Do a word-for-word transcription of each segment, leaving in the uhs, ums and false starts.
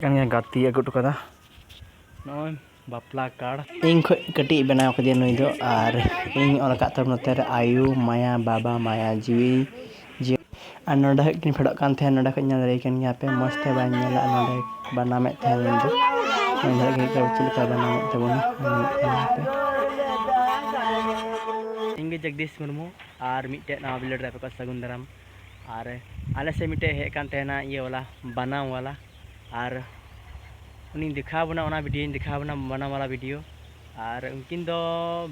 ᱠᱟᱱ ᱜᱮᱭᱟ, ᱜᱟᱛᱮ ᱟᱹᱜᱩ ᱦᱚᱴᱚ ᱠᱟᱫᱟ᱾ ᱱᱚᱜᱼᱚᱭ ᱵᱟᱯᱞᱟ ᱠᱟᱨᱰ᱾ ᱤᱧ ᱠᱷᱚᱡ ᱠᱟᱹᱴᱤᱡ ᱵᱮᱱᱟᱣ ᱠᱟᱫᱮᱭᱟ ᱱᱩᱭ ᱫᱚ, ᱟᱨ ᱤᱧ ᱚᱞ ᱟᱠᱟᱫ ᱛᱟᱵᱚᱱ ᱱᱚᱛᱮ ᱨᱮ ᱟᱭᱳ ᱢᱟᱭᱟ, ᱵᱟᱵᱟ ᱢᱟᱭᱟ, ᱡᱤᱣᱤ, ᱡᱤᱣᱤ᱾ ᱟᱨ ᱱᱚᱰᱮ ᱠᱷᱚᱡ ᱠᱤᱱ ᱯᱷᱮᱰᱚᱜ ᱠᱟᱱ ᱛᱟᱦᱮᱸᱫ, ᱱᱚᱰᱮ ᱠᱷᱚᱡ ᱧᱮᱞ ᱫᱟᱲᱮᱭᱟᱭ ᱠᱟᱱ ᱜᱮᱭᱟ ᱯᱮ, ᱢᱚᱡᱽ ᱛᱮ ᱵᱟᱭ ᱧᱮᱞᱟ᱾ ᱟᱨ ᱱᱚᱰᱮ ᱵᱟᱱᱟᱢᱮᱫ ᱛᱟᱦᱮᱸᱫ ᱱᱩᱭ ᱫᱚ, ᱱᱚᱰᱮ ᱠᱷᱚᱡ ᱪᱮᱫ ᱞᱮᱠᱟ ᱵᱟᱱᱟᱢᱮᱫ ᱛᱟᱵᱚᱱᱟ, ᱧᱮᱞᱮᱫ ᱠᱟᱱ ᱜᱮᱭᱟ ᱯᱮ᱾ ᱤᱧ ᱜᱮ ᱡᱚᱜᱽᱫᱤᱥ ᱢᱩᱨᱢᱩ, ᱟᱨ ᱢᱤᱫᱴᱮᱡ ᱱᱟᱣᱟ ᱵᱤᱞᱟᱹᱰ ᱨᱮ ᱟᱯᱮ ᱠᱚ ᱥᱟᱹᱜᱩᱱ ᱫᱟᱨᱟᱢ᱾ ᱟᱨ ᱟᱞᱮ ᱥᱮᱫ ᱢᱤᱫᱴᱮᱡ ᱦᱮᱡ ᱠᱟᱱ ᱛᱟᱦᱮᱱᱟ ᱤᱭᱟᱹ ᱵᱟᱞᱟ, ᱵᱟᱱᱟᱢ ᱵᱟᱞᱟ, ᱟᱨ ᱩᱱᱤᱧ ᱫᱮᱠᱷᱟᱣ ᱵᱚᱱᱟ, ᱚᱱᱟ ᱵᱷᱤᱰᱤᱭᱳᱧ ᱫᱮᱠᱷᱟᱣ ᱵᱚᱱᱟ, ᱵᱟᱱᱟᱢ ᱵᱟᱞᱟ ᱵᱷᱤᱰᱤᱭᱳ᱾ ᱟᱨ ᱩᱱᱠᱤᱱ ᱫᱚ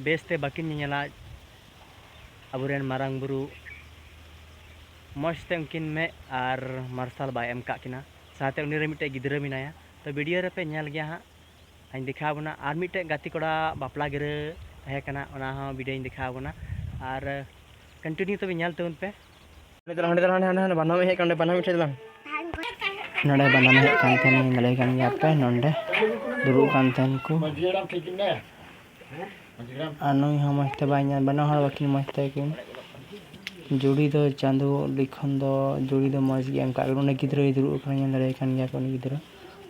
ᱵᱮᱥᱛᱮ ᱵᱟᱹᱠᱤᱱ ᱧᱮᱧᱮᱞᱟ, ᱟᱵᱚᱨᱮᱱ ᱢᱟᱨᱟᱝ ᱵᱩᱨᱩ ᱢᱚᱡᱽ ᱛᱮ ᱩᱱᱠᱤᱱ ᱢᱮᱫ ᱟᱨ ᱢᱟᱨᱥᱟᱞ ᱵᱟᱭ ᱮᱢ ᱠᱟᱜ ᱠᱤᱱᱟ, ᱥᱟᱶᱛᱮ ᱩᱱᱤ ᱨᱮ ᱢᱤᱫᱴᱮᱡ ᱜᱤᱫᱽᱨᱟᱹ ᱢᱮᱱᱟᱭᱟ᱾ ᱛᱚ ᱵᱷᱤᱰᱤᱭᱳ ᱨᱮᱯᱮ ᱧᱮᱞ ᱜᱮᱭᱟ ᱦᱟᱸᱜ, ᱟᱧ ᱫᱮᱠᱷᱟᱣ ᱵᱚᱱᱟ᱾ ᱟᱨ ᱢᱤᱫᱴᱮᱡ ᱜᱟᱛᱮ ᱠᱚᱲᱟ ᱵᱟᱯᱞᱟ ᱜᱤᱨᱟᱹ ᱛᱟᱦᱮᱸ ᱠᱟᱱᱟ, ᱚᱱᱟ ᱦᱚᱸ ᱵᱷᱤᱰᱤᱭᱳᱧ ᱫᱮᱠᱷᱟᱣ ᱵᱚᱱᱟ᱾ ᱟᱨ ᱠᱚᱱᱴᱤᱱᱤᱣ ᱛᱚᱵᱮ ᱧᱮᱞ ᱛᱟᱵᱚᱱ ᱯᱮ᱾ ᱦᱟᱸᱰᱮ ᱪᱟᱞᱟᱜ, ᱦᱟᱸᱰᱮ ᱪᱟᱞᱟᱜ, ᱦᱟᱸᱰᱮ, ᱦᱟᱸᱰᱮ ᱵᱟᱱᱟᱢ ᱦᱮᱡ ᱠᱟᱱᱟ, ᱚᱸᱰᱮ ᱵᱟᱱᱟᱢ ᱢᱤᱫᱴᱷᱮᱡ ᱪᱟᱞᱟᱜ᱾ ᱱᱚᱰᱮ ᱵᱟᱱᱟᱢ ᱦᱮᱡ ᱠᱟᱱ ᱛᱟᱦᱮᱱ, ᱧᱮᱞ ᱫᱟᱲᱮᱭᱟᱭ ᱠᱟᱱ ᱜᱮᱭᱟ ᱯᱮ, ᱱᱚᱰᱮ ᱫᱩᱲᱩᱵ ᱠᱟᱱ ᱛᱟᱦᱮᱱ ᱠᱚ᱾ ᱟᱨ ᱱᱩᱭ ᱦᱚᱸ ᱢᱚᱡᱽ ᱛᱮ ᱵᱟᱭ ᱧᱮᱞ, ᱵᱟᱱᱟ ᱦᱚᱲ ᱵᱟᱹᱠᱤᱱ ᱢᱚᱡᱽ ᱛᱮ ᱠᱤᱱ᱾ ᱡᱩᱲᱤ ᱫᱚ ᱪᱟᱸᱫᱳ ᱞᱤᱠᱷᱚᱱ ᱫᱚ, ᱡᱩᱲᱤ ᱫᱚ ᱢᱚᱡᱽ ᱜᱮ ᱮᱢ ᱠᱟᱜ ᱠᱟᱱᱟ᱾ ᱩᱱᱤ ᱜᱤᱫᱽᱨᱟᱹᱭ ᱫᱩᱲᱩᱵ ᱠᱟᱱᱟ, ᱧᱮᱞ ᱫᱟᱲᱮᱭᱟᱭ ᱠᱟᱱ ᱜᱮᱭᱟ ᱯᱮ ᱩᱱᱤ ᱜᱤᱫᱽᱨᱟᱹ᱾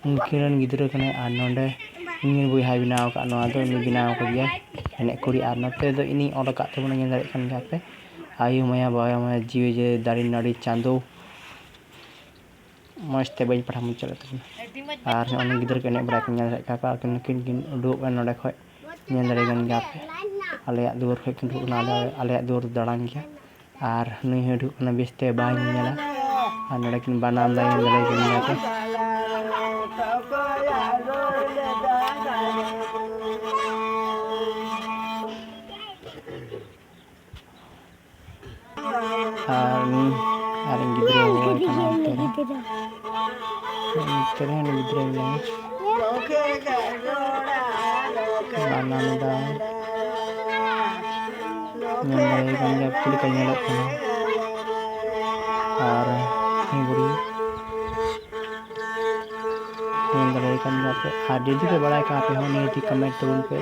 ᱩᱱᱠᱤᱱ ᱨᱮᱱ ᱜᱤᱫᱽᱨᱟᱹ ᱠᱟᱱᱟᱭ᱾ ᱟᱨ ᱱᱚᱰᱮ ᱩᱱᱤ ᱵᱚᱭᱦᱟᱭ ᱵᱮᱱᱟᱣ ᱟᱠᱟᱫ ᱱᱚᱣᱟ ᱫᱚ, ᱩᱱᱤ ᱵᱮᱱᱟᱣ ᱟᱠᱟᱫᱮᱭᱟᱭ ᱮᱱᱮᱡ ᱠᱩᱲᱤ᱾ ᱟᱨ ᱱᱚᱛᱮ ᱫᱚ ᱤᱧᱤᱧ ᱚᱞ ᱟᱠᱟᱫ ᱛᱟᱵᱚᱱᱟ, ᱧᱮᱞ ᱫᱟᱲᱮᱭᱟᱜ ᱠᱟᱱ ᱜᱮᱭᱟ ᱯᱮ, ᱟᱭᱳ ᱢᱟᱭᱟ, ᱵᱟᱵᱟ ᱢᱟᱭᱟ, ᱡᱤᱣᱤ ᱡᱮ ᱫᱟᱨᱮ ᱱᱟᱹᱲᱤ ᱪᱟᱸᱫᱳ᱾ ᱢᱚᱡᱽ ᱛᱮ ᱵᱟᱹᱧ ᱯᱟᱲᱦᱟᱣ ᱢᱩᱪᱟᱹᱫ ᱞᱮᱫ ᱛᱟᱵᱚᱱᱟ᱾ ᱟᱨ ᱱᱚᱜᱼᱚᱭ ᱜᱤᱫᱽᱨᱟᱹ ᱠᱚ ᱮᱱᱮᱡ ᱵᱟᱲᱟᱭ ᱠᱟᱱ ᱧᱮᱞ ᱫᱟᱲᱮᱭᱟᱜ ᱠᱟᱱ ᱯᱮ, ᱟᱨ ᱱᱩᱠᱤᱱ ᱠᱤᱱ ᱩᱰᱩᱠᱚᱜ ᱠᱟᱱᱟ ᱱᱚᱰᱮ ᱠᱷᱚᱡ, ᱧᱮᱞ ᱫᱟᱲᱮᱭᱟᱜ ᱠᱟᱱ ᱜᱮᱭᱟ ᱯᱮ᱾ ᱟᱞᱮᱭᱟᱜ ᱫᱩᱣᱟᱹᱨ ᱠᱷᱚᱡ ᱠᱤᱱ ᱩᱰᱩᱠ ᱮᱱᱟ, ᱟᱞᱮ, ᱟᱞᱮᱭᱟᱜ ᱫᱩᱣᱟᱹᱨ ᱫᱚ ᱫᱟᱬᱟᱱ ᱜᱮᱭᱟ᱾ ᱟᱨ ᱱᱩᱭ ᱦᱚᱸᱭ ᱩᱰᱩᱠ ᱠᱟᱱᱟ, ᱵᱮᱥᱛᱮ ᱵᱟᱭ ᱧᱮᱧᱮᱞᱟ᱾ ᱟᱨ ᱱᱚᱰᱮ ᱠᱤᱱ ᱵᱟᱱᱟᱢ ᱫᱟ, ᱧᱮᱞ ᱫᱟᱲᱮᱭᱟᱜ ᱠᱟᱱ ᱜᱮᱭᱟ ᱯᱮ᱾ ᱟᱨ ᱩᱱᱤ ᱟᱨ ᱤᱧ ᱜᱤᱫᱽᱨᱟᱹ ᱦᱚᱦᱚᱣᱟᱭ ᱠᱟᱱᱟ ᱚᱱᱛᱮ ᱨᱮ᱾ ᱚᱱᱛᱮ ᱨᱮ ᱩᱱᱤ ᱜᱤᱫᱽᱨᱟᱹ ᱢᱮᱱᱟᱭᱟ᱾ ᱵᱟᱱᱟᱢ ᱮᱫᱟᱭ᱾ ᱧᱮᱞ ᱫᱟᱲᱮᱭᱟᱭ ᱠᱟᱱ ᱜᱮᱭᱟ ᱪᱮᱫ ᱞᱮᱠᱟ ᱧᱮᱞᱚᱜ ᱠᱟᱱᱟ᱾ ᱟᱨ ᱩᱱᱤ ᱵᱩᱲᱦᱤ ᱧᱮᱞ ᱫᱟᱲᱮᱭᱟᱭ ᱠᱟᱱ ᱜᱮᱭᱟ ᱯᱮ᱾ ᱟᱨ ᱡᱩᱫᱤ ᱯᱮ ᱵᱟᱲᱟᱭ ᱠᱷᱟᱱ ᱟᱯᱮ ᱦᱚᱸ ᱱᱤᱦᱟᱹᱛ ᱜᱮ ᱠᱚᱢᱮᱱᱴ ᱛᱟᱵᱚᱱ ᱯᱮ᱾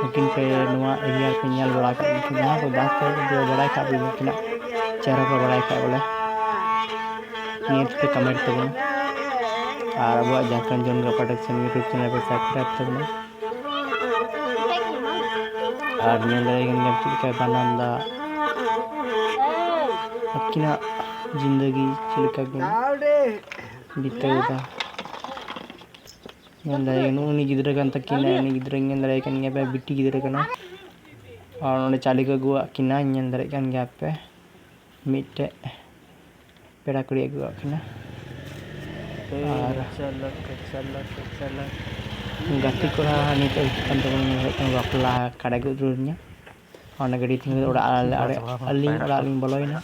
ᱩᱱᱠᱤᱱ ᱯᱮ ᱱᱚᱣᱟ ᱮᱨᱤᱭᱟ ᱨᱮᱯᱮ ᱧᱮᱞ ᱵᱟᱲᱟ ᱟᱠᱟᱫ ᱠᱤᱱ ᱠᱷᱟᱱ, ᱡᱟᱦᱟᱸ ᱠᱚ ᱵᱟᱥ ᱠᱚᱨᱮ ᱯᱮ ᱵᱟᱲᱟᱭ ᱠᱷᱟᱱ ᱯᱮ, ᱩᱱᱠᱤᱱᱟᱜ ᱪᱮᱦᱨᱟ ᱯᱮ ᱵᱟᱲᱟᱭ ᱠᱷᱟᱱ ᱵᱚᱞᱮ, ᱱᱤᱭᱟᱹ ᱛᱮᱯᱮ ᱠᱚᱢᱮᱱᱴ ᱛᱟᱵᱚᱱᱟ᱾ ᱟᱨ ᱟᱵᱚᱣᱟᱜ ᱡᱷᱟᱲᱠᱷᱚᱸᱰ ᱡᱚᱱᱜᱟ ᱯᱨᱚᱰᱟᱠᱥᱚᱱ YouTube ᱪᱮᱱᱮᱞ ᱯᱮ ᱥᱟᱵᱥᱠᱨᱟᱭᱤᱵ ᱛᱟᱵᱚᱱᱟ᱾ ᱟᱨ ᱧᱮᱞ ᱫᱟᱲᱮᱭᱟᱜ ᱠᱟᱱ ᱜᱮᱭᱟᱢ ᱪᱮᱫ ᱞᱮᱠᱟᱭ ᱵᱟᱱᱟᱢ ᱫᱟ᱾ ᱟᱹᱠᱤᱱᱟᱜ ᱡᱤᱱᱫᱟᱹᱜᱤ ᱪᱮᱫ ᱞᱮᱠᱟ ᱠᱤᱱ ᱵᱤᱛᱟᱹᱣ ᱮᱫᱟ᱾ ᱧᱮᱞ ᱫᱟᱲᱮᱭᱟᱜ ᱠᱟᱱᱟ, ᱩᱱᱤ ᱜᱤᱫᱽᱨᱟᱹ ᱠᱟᱱ ᱛᱟᱹᱠᱤᱱᱟ, ᱩᱱᱤ ᱜᱤᱫᱽᱨᱟᱹ ᱧᱮᱞ ᱫᱟᱲᱮᱭᱟᱜ ᱠᱟᱱ ᱜᱮᱭᱟ ᱯᱮ, ᱵᱤᱴᱤ ᱜᱤᱫᱽᱨᱟᱹ ᱠᱟᱱᱟ᱾ ᱟᱨ ᱚᱸᱰᱮ ᱪᱟᱣᱞᱮ ᱠᱚ ᱟᱹᱜᱩᱣᱟᱜ ᱠᱤᱱᱟ, ᱧᱮᱞ ᱫᱟᱲᱮᱭᱟᱜ ᱠᱟᱱ ᱜᱮᱭᱟ ᱯᱮ, ᱢᱤᱫᱴᱮᱡ ᱯᱮᱲᱟ ᱠᱩᱲᱤ ᱟᱹᱜᱩᱣᱟᱜ ᱠᱤᱱᱟ᱾ ᱟᱨ ᱪᱟᱞᱟᱠ, ᱪᱟᱞᱟᱠ, ᱪᱟᱞᱟᱠ᱾ ᱜᱟᱛᱮ ᱠᱚᱲᱟ ᱱᱤᱛᱚᱜ ᱦᱤᱡᱩᱜ ᱠᱟᱱ ᱛᱟᱵᱚᱱᱟ, ᱧᱮᱞ ᱦᱩᱭᱩᱜ ᱠᱟᱱᱟ ᱵᱟᱯᱞᱟ ᱠᱟᱲᱟ ᱜᱮ ᱩᱫᱩᱜ ᱟᱹᱫᱤᱧᱟ᱾ ᱚᱸᱰᱮ ᱜᱟᱹᱰᱤ ᱛᱤᱸᱜᱩ ᱚᱲᱟᱜ ᱟᱞᱮ ᱟᱲᱮ, ᱟᱹᱞᱤᱧ ᱚᱲᱟᱜ ᱞᱤᱧ ᱵᱚᱞᱚᱭᱮᱱᱟ᱾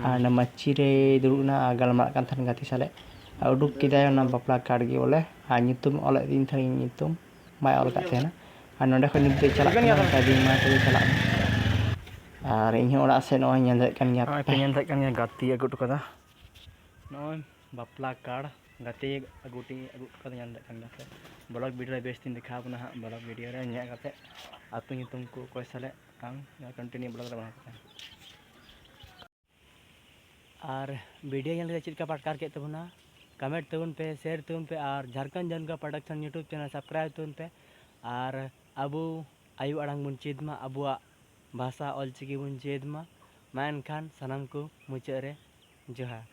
ᱟᱨ ᱚᱸᱰᱮ ᱢᱟᱹᱪᱤ ᱨᱮᱭ ᱫᱩᱲᱩᱵ ᱮᱱᱟ ᱟᱨ ᱜᱟᱞᱢᱟᱨᱟᱜ ᱠᱟᱱ ᱛᱟᱦᱮᱱ ᱜᱟᱛᱮ ᱥᱟᱞᱮ᱾ ᱟᱨ ᱩᱰᱩᱠ ᱠᱮᱫᱟᱭ ᱚᱱᱟ ᱵᱟᱯᱞᱟ ᱠᱟᱨᱰ ᱜᱮ ᱵᱚᱞᱮ, ᱟᱨ ᱧᱩᱛᱩᱢ ᱚᱞᱮᱫ ᱛᱤᱧ ᱛᱟᱦᱮᱱ, ᱧᱩᱛᱩᱢ ᱵᱟᱭ ᱚᱞ ᱠᱟᱫ ᱛᱟᱦᱮᱱᱟ᱾ ᱟᱨ ᱱᱚᱸᱰᱮ ᱠᱷᱚᱱ ᱱᱤᱛ ᱫᱚᱭ ᱪᱟᱞᱟᱜ ᱠᱟᱱᱟ, ᱢᱮᱛᱟᱫᱤᱧ ᱢᱟ ᱛᱚᱵᱮ ᱪᱟᱞᱟᱜ ᱢᱮ᱾ ᱟᱨ ᱤᱧ ᱦᱚᱸ ᱚᱲᱟᱜ ᱥᱮᱫ ᱱᱚᱜᱼᱚᱭ ᱧᱮᱞ ᱫᱟᱲᱮᱭᱟᱜ ᱠᱟᱱ ᱜᱮᱭᱟ ᱱᱚᱜᱼᱚᱭ ᱯᱮ ᱯᱮ᱾ ᱧᱮᱞ ᱫᱟᱲᱮᱭᱟᱜ ᱠᱟᱱ ᱜᱮᱭᱟ, ᱜᱟᱛᱮ ᱟᱹᱜᱩ ᱦᱚᱴᱚ ᱠᱟᱫᱟ᱾ ᱱᱚᱜᱼᱚᱭ ᱵᱟᱯᱞᱟ ᱠᱟᱨᱰ ᱜᱟᱛᱮ ᱟᱹᱜᱩ ᱦᱚᱴᱚ ᱠᱟᱫᱟ, ᱧᱮᱞ ᱫᱟᱲᱮᱭᱟᱜ ᱠᱟᱱ ᱜᱮᱭᱟ ᱯᱮ᱾ ᱵᱞᱚᱜ ᱵᱷᱤᱰᱤᱭᱳ ᱨᱮ ᱵᱮᱥ ᱛᱤᱧ ᱫᱮᱠᱷᱟᱣ ᱠᱟᱱᱟ ᱦᱟᱸᱜ, ᱵᱞᱚᱜ ᱵᱷᱤᱰᱤᱭᱳ ᱨᱮ ᱧᱮᱞ ᱠᱟᱛᱮ ᱟᱹᱛᱩ ᱧᱩᱛᱩᱢ ᱠᱚ ᱚᱠᱚᱭ ᱥᱟᱞᱮ ᱠᱟᱱ, ᱠᱚᱱᱴᱤᱱᱤᱭᱩ ᱵᱞᱚᱜ ᱨᱮ ᱵᱟᱝ ᱠᱟᱱᱟ᱾ ᱟᱨ ᱵᱷᱤᱰᱤᱭᱳ ᱧᱮᱞ ᱠᱟᱛᱮ ᱪᱮᱫ ᱞᱮᱠᱟ ᱯᱮ ᱟᱴᱠᱟᱨ ᱠᱮᱫ ᱛᱟᱵᱚᱱᱟ, ᱠᱚᱢᱮᱱᱴ ᱛᱟᱵᱚᱱ ᱯᱮ, ᱥᱮᱭᱟᱨ ᱛᱟᱵᱚᱱ ᱯᱮ, ᱟᱨ ᱡᱷᱟᱲᱠᱷᱚᱸᱰ ᱡᱚᱱᱜᱟ ᱯᱨᱚᱰᱟᱠᱥᱚᱱ YouTube ᱪᱮᱱᱮᱞ ᱥᱟᱵᱥᱠᱨᱟᱭᱤᱵ ᱛᱟᱵᱚᱱ ᱯᱮ᱾ ᱟᱨ ᱟᱵᱚ ᱟᱭᱳ ᱟᱲᱟᱝ ᱵᱚᱱ ᱪᱮᱫ ᱢᱟ, ᱟᱵᱚᱣᱟᱜ ᱵᱷᱟᱥᱟ ᱚᱞᱪᱤᱠᱤ ᱵᱚᱱ ᱪᱮᱫ ᱢᱟ᱾ ᱢᱟ ᱮᱱᱠᱷᱟᱱ ᱥᱟᱱᱟᱢ ᱠᱚ ᱢᱩᱪᱟᱹᱫ ᱨᱮ ᱡᱚᱦᱟᱨ᱾